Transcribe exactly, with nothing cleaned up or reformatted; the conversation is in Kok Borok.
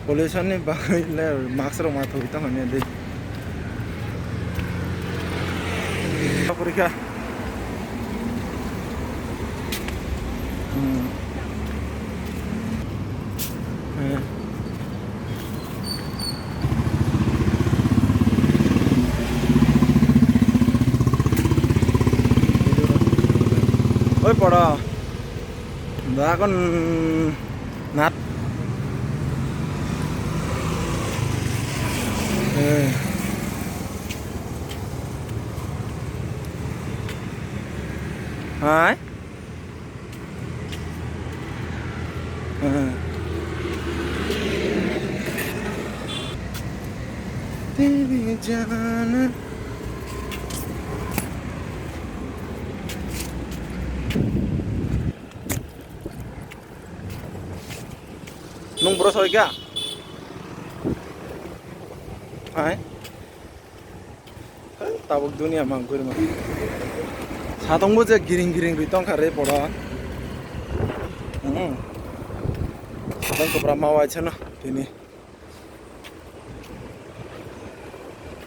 Pollution ni bagwi le mask rok ma thwi tong hwnwi di. Porikha. Hmm. Eh. Oi, poro. Dakon nat. Eh. Hai. Eh. Tebi jana. Nung bro soi kha? Hai? Tabuk dunia mang kurma. Satong bo je giring giring rwi tong kha re pora. Hmm. Satong kopra ma wai chano tini.